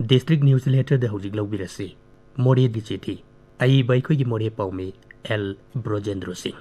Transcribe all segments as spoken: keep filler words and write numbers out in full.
District Newsletterꯗ ꯍꯧꯖꯤꯛ ꯂꯧꯕꯤꯔꯁꯤ꯫ ꯃꯣꯔꯦꯒꯤ ꯆꯤꯊꯤ꯫ ꯑꯏꯕ ꯑꯩꯈꯣꯏꯒꯤ ꯃꯣꯔꯦ ꯄꯥꯎꯃꯤ ꯑꯦꯜ ꯕ꯭ꯔꯣꯖꯦꯟꯗ꯭ꯔꯣ ꯁꯤꯡ꯫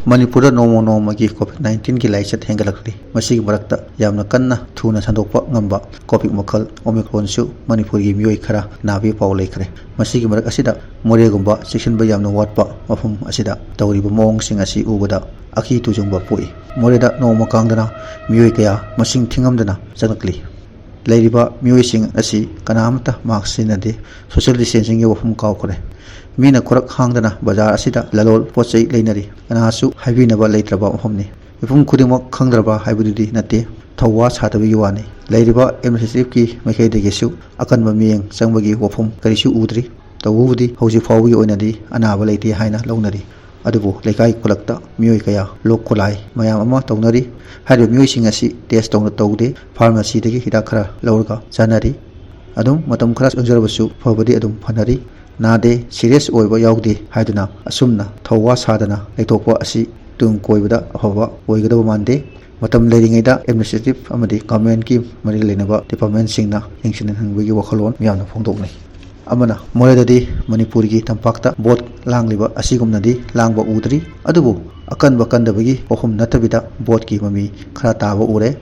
ꯃꯅꯤꯄꯨꯔꯗ ꯅꯣꯡꯃ ꯅꯣꯡꯃꯒꯤ COVID nineteenꯒꯤ ꯂꯥꯏꯆꯠ ꯍꯦꯟꯒꯠꯂꯛꯂꯤ꯫ ꯃꯁꯤꯒꯤ ꯃꯔꯛꯇ ꯌꯥꯝꯅ ꯀꯟꯅ ꯊꯨꯅ ꯁꯟꯗꯣꯛꯄ ꯉꯝꯕ COVID ꯃꯈꯜ Omicronꯁꯨ ꯃꯅꯤꯄꯨꯔꯒꯤ ꯃꯤꯑꯣꯏ ꯈꯔ ꯅꯥꯕꯒꯤ ꯄꯥꯎ ꯂꯩꯈ꯭ꯔꯦ꯫ ꯃꯁꯤꯒꯤ ꯃꯔꯛ ꯑꯁꯤꯗ ꯃꯣꯔꯦꯒꯨꯝꯕ ꯆꯦꯛꯁꯤꯟꯕ ꯌꯥꯝꯅ ꯋꯥꯠꯄ ꯃꯐꯝ ꯑꯁꯤꯗ ꯇꯧꯔꯤꯕ ꯃꯑꯣꯡꯁꯤꯡ ꯑꯁꯤ ꯎꯕꯗ ꯑꯀꯤ ꯇꯨꯖꯨꯡꯕ ꯄꯣꯛꯏ꯫ ꯃꯣꯔꯦꯗ ꯅꯣꯡꯃ ꯀꯥꯡꯗꯅ ꯃꯤꯑꯣꯏ ꯀꯌꯥ ꯃꯁꯤꯡ ꯊꯤꯉꯝꯗꯅ ꯆꯪꯂꯛꯂꯤ꯫ ꯂꯩꯔꯤꯕ ꯃꯤꯑꯣꯏꯁꯤꯡ ꯑꯁꯤ ꯀꯅꯥ ꯑꯃꯠꯇ mask ꯁꯤꯖꯤꯟꯅꯗꯦ꯫ Social distancingꯒꯤ ꯋꯥꯐꯝ ꯀꯥꯎꯈ꯭ꯔꯦ꯫ ꯃꯤꯅ ꯈꯨꯔꯛ ꯍꯥꯡꯗꯅ ꯕꯖꯥꯔ ꯑꯁꯤꯗ ꯂꯂꯣꯟ ꯄꯣꯠ ꯆꯩ ꯂꯩꯅꯔꯤ꯫ ꯀꯅꯥꯁꯨ ꯍꯥꯏꯕꯤꯅꯕ ꯂꯩꯇ꯭ꯔꯕ ꯃꯐꯝꯅꯤ꯫ ꯃꯤꯄꯨꯝ ꯈꯨꯗꯤꯡꯃꯛ ꯈꯪꯗ꯭ꯔꯕ ꯍꯥꯏꯕꯗꯨꯗꯤ ꯅꯠꯇꯦ, ꯊꯧꯋꯥ ꯁꯥꯗꯕꯒꯤ ꯋꯥꯅꯤ꯫ ꯂꯩꯔꯤꯕ administrativeꯀꯤ ꯃꯥꯏꯀꯩꯗꯒꯤꯁꯨ ꯑꯀꯟꯕ ꯃꯤꯠꯌꯦꯡ ꯆꯪꯕꯒꯤ ꯋꯥꯐꯝ ꯀꯔꯤꯁꯨ ꯎꯗ꯭ꯔꯤ꯫ ꯇꯧꯕꯕꯨꯗꯤ ꯍꯧꯖꯤꯛ ꯐꯥꯎꯕꯒꯤ ꯑꯣꯏꯅꯗꯤ ꯑꯅꯥꯕ ꯂꯩꯇꯦ ꯍꯥꯏꯅ ꯂꯧꯅꯔꯤ꯫ ꯑꯗꯨꯕꯨ ꯂꯩꯀꯥꯏ ꯈꯨꯂꯛꯇ ꯃꯤꯑꯣꯏ ꯀꯌꯥ ꯂꯣꯛ ꯈꯨꯂꯥꯏ ꯃꯌꯥꯝ ꯑꯃ ꯇꯧꯅꯔꯤ꯫ ꯍꯥꯏꯔꯤꯕ ꯃꯤꯑꯣꯏꯁꯤꯡ ꯑꯁꯤ test ꯇꯧꯅ ꯇꯧꯗꯦ, pharmacyꯗꯒꯤ ꯍꯤꯗꯥꯛ ꯈꯔ ꯂꯧꯔꯒ ꯆꯥꯅꯔꯤ꯫ ꯑꯗꯨꯝ ꯃꯇꯝ ꯈꯔ ꯆꯪꯖꯔꯕꯁꯨ ꯐꯕꯗꯤ ꯑꯗꯨꯝ ꯐꯅꯔꯤ꯫ ꯅꯥꯗꯦ, serious ꯑꯣꯏꯕ ꯌꯥꯎꯗꯦ ꯍꯥꯏꯗꯨꯅ ꯑꯁꯨꯝꯅ ꯊꯧꯋꯥ ꯁꯥꯗꯅ ꯂꯩꯊꯣꯛꯄ ꯑꯁꯤ ꯇꯨꯡ ꯀꯣꯏꯕꯗ ꯑꯐꯕ ꯑꯣꯏꯒꯗꯕ ꯃꯥꯟꯗꯦ꯫ ꯃꯇꯝ ꯂꯩꯔꯤꯉꯩꯗ administrative ꯑꯃꯗꯤ governmentꯀꯤ ꯃꯔꯤ ꯂꯩꯅꯕ departmentꯁꯤꯡꯅ ꯌꯦꯡꯁꯤꯟꯍꯟꯕꯒꯤ ꯋꯥꯈꯜꯂꯣꯟ ꯃꯤꯌꯥꯝꯅ ꯐꯣꯡꯗꯣꯛꯅꯩ꯫ ꯑꯃꯅ, ꯃꯣꯔꯦꯗꯗꯤ ꯃꯅꯤꯄꯨꯔꯒꯤ ꯇꯝꯄꯥꯛꯇ vote ꯂꯥꯡꯂꯤꯕ ꯑꯁꯤꯒꯨꯝꯅꯗꯤ ꯂꯥꯡꯕ ꯎꯗ꯭ꯔꯤ꯫ ꯑꯗꯨꯕꯨ ꯑꯀꯟꯕ ꯀꯟꯗꯕꯒꯤ ꯋꯥꯐꯝ ꯅꯠꯇꯕꯤꯗ voteꯀꯤ ꯃꯃꯤ ꯈꯔ ꯇꯥꯕ ꯎꯔꯦ꯫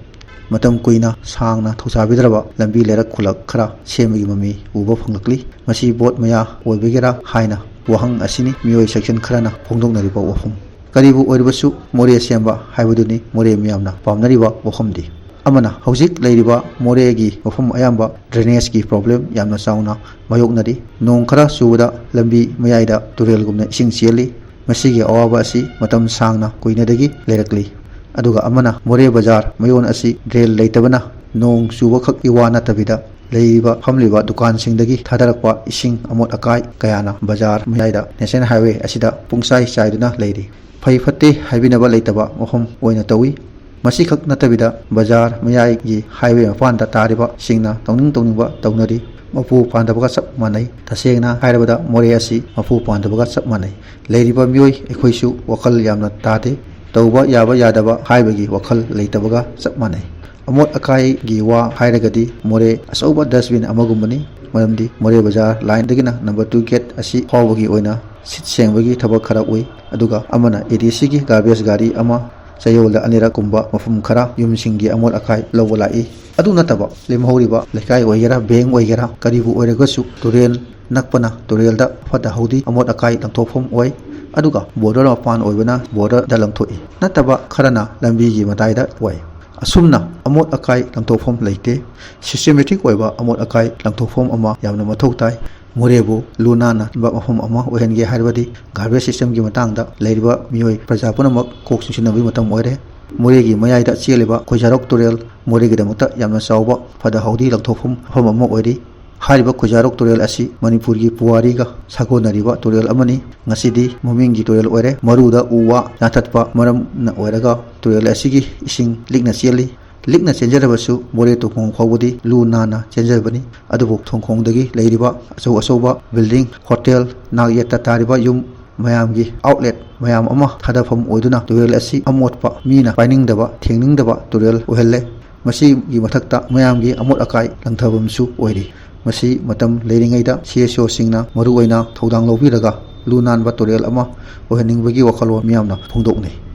ꯃꯇꯝ ꯀꯨꯏꯅ ꯁꯥꯡꯅ ꯊꯧꯁꯥꯕꯤꯗ꯭ꯔꯕ ꯂꯝꯕꯤ ꯂꯩꯔꯛ ꯈꯨꯂꯛ ꯈꯔ ꯁꯦꯝꯕꯒꯤ ꯃꯃꯤ ꯎꯕ ꯐꯪꯂꯛꯂꯤ꯫ ꯃꯁꯤ vote ꯃꯌꯥ ꯑꯣꯏꯕꯒꯤꯔꯥ ꯍꯥꯏꯅ ꯋꯥꯍꯪ ꯑꯁꯤꯅꯤ ꯃꯤꯑꯣꯏ section ꯈꯔꯅ ꯐꯣꯡꯗꯣꯛꯅꯔꯤꯕ ꯋꯥꯐꯝ꯫ ꯀꯔꯤꯕꯨ ꯑꯣꯏꯔꯕꯁꯨ ꯃꯣꯔꯦ ꯁꯦꯝꯕ ꯍꯥꯏꯕꯗꯨꯅꯤ ꯃꯣꯔꯦ ꯃꯤꯌꯥꯝꯅ ꯄꯥꯝꯅꯔꯤꯕ ꯋꯥꯐꯝꯗꯤ꯫ ꯑꯃꯅ, ꯍꯧꯖꯤꯛ ꯂꯩꯔꯤꯕ ꯃꯣꯔꯦꯒꯤ ꯃꯐꯝ ꯑꯌꯥꯝꯕ drainageꯀꯤ problem ꯌꯥꯝꯅ ꯆꯥꯎꯅ ꯃꯥꯌꯣꯛꯅꯔꯤ꯫ ꯅꯣꯡ ꯈꯔ ꯆꯨꯕꯗ ꯂꯝꯕꯤ ꯃꯌꯥꯏꯗ ꯇꯨꯔꯦꯜꯒꯨꯝꯅ ꯏꯁꯤꯡ ꯆꯦꯜꯂꯤ꯫ ꯃꯁꯤꯒꯤ ꯑꯋꯥꯕ ꯑꯁꯤ ꯃꯇꯝ ꯁꯥꯡꯅ ꯀꯨꯏꯅꯗꯒꯤ ꯂꯩꯔꯛꯂꯤ꯫ ꯑꯗꯨꯒ ꯑꯃꯅ, ꯃꯣꯔꯦ ꯕꯖꯥꯔ ꯃꯌꯣꯟ ꯑꯁꯤ drain ꯂꯩꯇꯕꯅ ꯅꯣꯡ ꯆꯨꯕꯈꯛꯀꯤ ꯋꯥ ꯅꯠꯇꯕꯤꯗ ꯂꯩꯔꯤꯕ ꯐꯝꯂꯤꯕ ꯗꯨꯀꯥꯟꯁꯤꯡꯗꯒꯤ ꯊꯥꯗꯔꯛꯄ ꯏꯁꯤꯡ ꯑꯃꯣꯠ ꯑꯀꯥꯏ ꯀꯌꯥꯅ ꯕꯖꯥꯔ ꯃꯌꯥꯏꯗ national highway ꯑꯁꯤꯗ ꯄꯨꯡꯆꯥꯏ ꯆꯥꯏꯗꯨꯅ ꯂꯩꯔꯤ꯫ ꯐꯩ ꯐꯠꯇꯦ ꯍꯥꯏꯕꯤꯅꯕ ꯂꯩꯇꯕ ꯃꯐꯝ ꯑꯣꯏꯅ ꯇꯧꯏ꯫ ꯃꯁꯤꯈꯛ ꯅꯠꯇꯕꯤꯗ ꯕꯖꯥꯔ ꯃꯌꯥꯏꯒꯤ highway ꯃꯄꯥꯟꯗ ꯇꯥꯔꯤꯕꯁꯤꯡꯅ ꯇꯧꯅꯤꯡ ꯇꯧꯅꯤꯡꯕ ꯇꯧꯅꯔꯤ꯫ ꯃꯄꯨ ꯄꯥꯟꯗꯕꯒ ꯆꯞ ꯃꯥꯟꯅꯩ꯫ ꯇꯁꯦꯡꯅ ꯍꯥꯏꯔꯕꯗ ꯃꯣꯔꯦ ꯑꯁꯤ ꯃꯄꯨ ꯄꯥꯟꯗꯕꯒ ꯆꯞ ꯃꯥꯟꯅꯩ꯫ ꯂꯩꯔꯤꯕ ꯃꯤꯑꯣꯏ ꯑꯩꯈꯣꯏꯁꯨ ꯋꯥꯈꯜ ꯌꯥꯝꯅ ꯇꯥꯗꯦ꯫ ꯇꯧꯕ ꯌꯥꯕ ꯌꯥꯗꯕ ꯍꯥꯏꯕꯒꯤ ꯋꯥꯈꯜ ꯂꯩꯇꯕꯒ ꯆꯞ ꯃꯥꯟꯅꯩ꯫ ꯑꯃꯣꯠ ꯑꯀꯥꯏꯒꯤ ꯋꯥ ꯍꯥꯏꯔꯒꯗꯤ ꯃꯣꯔꯦ ꯑꯆꯧꯕ dustbin ꯑꯃꯒꯨꯝꯕꯅꯤ꯫ ꯃꯔꯝꯗꯤ ꯃꯣꯔꯦ ꯕꯖꯥꯔ lineꯗꯒꯤꯅ number two gate ꯑꯁꯤ ꯐꯥꯎꯕꯒꯤ ꯑꯣꯏꯅ ꯁꯤꯠ ꯁꯦꯡꯕꯒꯤ ꯊꯕꯛ ꯈꯔ ꯎꯏ꯫ ꯑꯗꯨꯒ ꯑꯃꯅ ADCꯒꯤ garbage ꯒꯥꯔꯤ ꯑꯃ ꯆꯌꯣꯜꯗ ꯑꯅꯤꯔꯛ ꯀꯨꯝꯕ ꯃꯐꯝ ꯈꯔ ꯌꯨꯝꯁꯤꯡꯒꯤ ꯑꯃꯣꯠ ꯑꯀꯥꯏ ꯂꯧꯕ ꯂꯥꯛꯏ꯫ ꯑꯗꯨ ꯅꯠꯇꯕ ꯂꯦꯝꯍꯧꯔꯤꯕ ꯂꯩꯀꯥꯏ ꯑꯣꯏꯒꯦꯔꯥ, bank ꯑꯣꯏꯒꯦꯔꯥ, ꯀꯔꯤꯕꯨ ꯑꯣꯏꯔꯒꯁꯨ ꯇꯨꯔꯦꯜ ꯅꯛꯄꯅ ꯇꯨꯔꯦꯜꯗ ꯐꯠꯇ ꯍꯥꯎꯗꯤ ꯑꯃꯣꯠ ꯑꯀꯥꯏ ꯂꯪꯊꯣꯛꯐꯝ ꯑꯣꯏ꯫ ꯑꯗꯨꯒ border ꯃꯄꯥꯟ ꯑꯣꯏꯕꯅ borderꯗ ꯂꯪꯊꯣꯛꯏ꯫ ꯅꯠꯇꯕ ꯈꯔꯅ ꯂꯝꯕꯤꯒꯤ ꯃꯇꯥꯏꯗ ꯑꯣꯏ꯫ ꯑꯁꯨꯝꯅ ꯑꯃꯣꯠ ꯑꯀꯥꯏ ꯂꯪꯊꯣꯛꯐꯝ ꯂꯩꯇꯦ꯫ Systematic ꯑꯣꯏꯕ ꯑꯃꯣꯠ ꯑꯀꯥꯏ ꯂꯪꯊꯣꯛꯐꯝ ꯑꯃ ꯌꯥꯝꯅ ꯃꯊꯧ ꯇꯥꯏ꯫ ꯃꯣꯔꯦꯕꯨ ꯂꯨ ꯅꯥꯟꯕ ꯃꯐꯝ ꯑꯃ ꯑꯣꯏꯍꯟꯒꯦ ꯍꯥꯏꯔꯕꯗꯤ garbage systemꯒꯤ ꯃꯇꯥꯡꯗ ꯂꯩꯔꯤꯕ ꯃꯤꯑꯣꯏ ꯄ꯭ꯔꯖꯥ ꯄꯨꯝꯅꯃꯛ ꯀꯣꯛ ꯆꯨꯡꯁꯤꯟꯅꯕꯒꯤ ꯃꯇꯝ ꯑꯣꯏꯔꯦ꯫ ꯃꯣꯔꯦꯒꯤ ꯃꯌꯥꯏꯗ ꯆꯦꯜꯂꯤꯕ ꯈꯣꯏꯖꯥꯔꯣꯛ ꯇꯨꯔꯦꯜ ꯃꯣꯔꯦꯒꯤꯗꯃꯛꯇ ꯌꯥꯝꯅ ꯆꯥꯎꯕ ꯐꯠꯇ ꯍꯥꯎꯗꯤ ꯂꯪꯊꯣꯛꯐꯝ ꯃꯐꯝ ꯑꯃ ꯑꯣꯏꯔꯤ꯫ ꯍꯥꯏꯔꯤꯕ ꯈꯣꯏꯖꯥꯔꯣꯛ ꯇꯨꯔꯦꯜ ꯑꯁꯤ ꯃꯅꯤꯄꯨꯔꯒꯤ ꯄꯨꯋꯥꯔꯤꯒ ꯁꯥꯒꯣꯟꯅꯔꯤꯕ ꯇꯨꯔꯦꯜ ꯑꯃꯅꯤ꯫ ꯉꯁꯤꯗꯤ ꯃꯃꯤꯡꯒꯤ ꯇꯨꯔꯦꯜ ꯑꯣꯏꯔꯦ꯫ ꯃꯔꯨꯗ ꯎ ꯋꯥ ꯌꯥꯟꯊꯠꯄ ꯃꯔꯝꯅ ꯑꯣꯏꯔꯒ ꯇꯨꯔꯦꯜ ꯑꯁꯤꯒꯤ ꯏꯁꯤꯡ ꯂꯤꯛꯅ ꯆꯦꯜꯂꯤ꯫ ꯂꯤꯛꯅ ꯆꯦꯟꯖꯔꯕꯁꯨ ꯃꯣꯔꯦ ꯇꯨꯡꯈꯣꯡ ꯐꯥꯎꯕꯗꯤ ꯂꯨ ꯅꯥꯟꯅ ꯆꯦꯟꯖꯕꯅꯤ꯫ ꯑꯗꯨꯕꯨ ꯊꯣꯡꯈꯣꯡꯗꯒꯤ ꯂꯩꯔꯤꯕ ꯑꯆꯧ ꯑꯆꯧꯕ building, hotel, ꯅꯥꯛ ꯌꯦꯠꯇ ꯇꯥꯔꯤꯕ ꯌꯨꯝ, ꯃꯌꯥꯝꯒꯤ outlet ꯃꯌꯥꯝ ꯑꯃ ꯊꯥꯗꯐꯝ ꯑꯣꯏꯗꯨꯅ ꯇꯨꯔꯦꯜ ꯑꯁꯤ ꯑꯃꯣꯠꯄ, ꯃꯤꯅ ꯄꯥꯏꯅꯤꯡꯗꯕ, ꯊꯦꯡꯅꯤꯡꯗꯕ ꯇꯨꯔꯦꯜ ꯑꯣꯏꯍꯜꯂꯦ꯫ ꯃꯁꯤꯒꯤ ꯃꯊꯛꯇ ꯃꯌꯥꯝꯒꯤ ꯑꯃꯣꯠ ꯑꯀꯥꯏ ꯂꯪꯊꯐꯝꯁꯨ ꯑꯣꯏꯔꯤ꯫ ꯃꯁꯤ ꯃꯇꯝ ꯂꯩꯔꯤꯉꯩꯗ CSOꯁꯤꯡꯅ ꯃꯔꯨꯑꯣꯏꯅ ꯊꯧꯗꯥꯡ ꯂꯧꯕꯤꯔꯒ ꯂꯨ ꯅꯥꯟꯕ ꯇꯨꯔꯦꯜ ꯑꯃ ꯑꯣꯏꯍꯟꯅꯤꯡꯕꯒꯤ ꯋꯥꯈꯜꯂꯣꯟ ꯃꯤꯌꯥꯝꯅ ꯐꯣꯡꯗꯣꯛꯅꯩ꯫